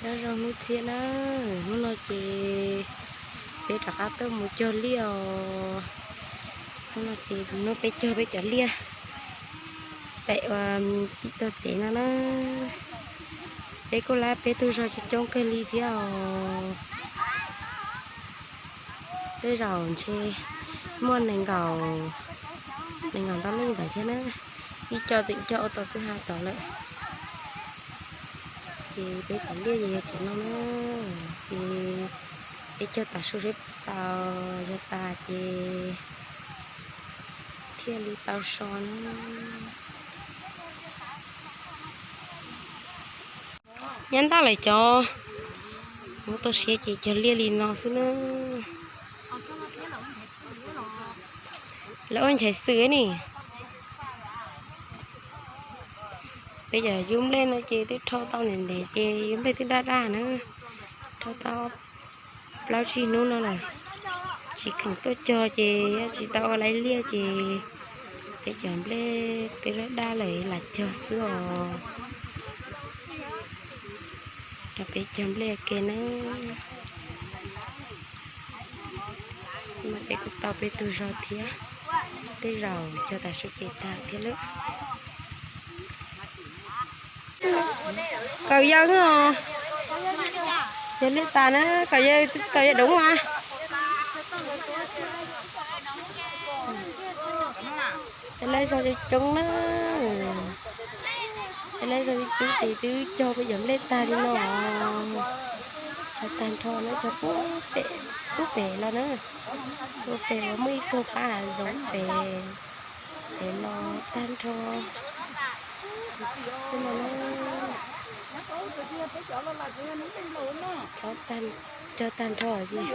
Nyob zoo hnub txhiab na, hnub no ces peb rov qab tuaj mus cog liaj os. Hnub no ces hnub peb cog peb cov liaj pem ua tim tog tsev no na. Peb kuj lab peb tug zog coob coob kawg li thiab os. Tej zaum ntshe muaj nees nkaum, nees nkaum ntau leej ntawd thiab na. Ib co tseem cog ua tau kwj ha tod lawm. Ces peb cov liaj ces yog cov no na. Ces peb cog tav su seb tau, yog tas ces thiaj li tau so na. Nyab ntawm lawv cov, mus tau siav ces cog liaj li no xwb na. Lawv ua nchaiv xwm ne. Peb cov yub nplej no ces twb rho tau ntev ntev ces yub nplej twb daj daj na. Rho tau plaub tsib hnub no lawm, tsis kheev tuaj cog ces yog tsis tau ua laiv liaj ces peb cov nplej twb daj daj lawm lam cog xwb os. Rau peb cog nplej ua ke na. Mas peb kuj tau peb tug zog thiab, tej zaum cog tav su ces tag thiab lawm. Kaum yau os, cog liaj tas na, kaum yau, kaum yau doov mas. Cov laib zog coob coob na. Cov laib zog coob coob ces twb cog peb cov nplej tag li no. Cog tag nrho na, cog pub pem, pub pem los na. Pub pem uas muaj ib tug qab hav zoov pem, pem los tag nrho. Xwb no na. Cog tag nrho ces nplej peb mus so tab sis os.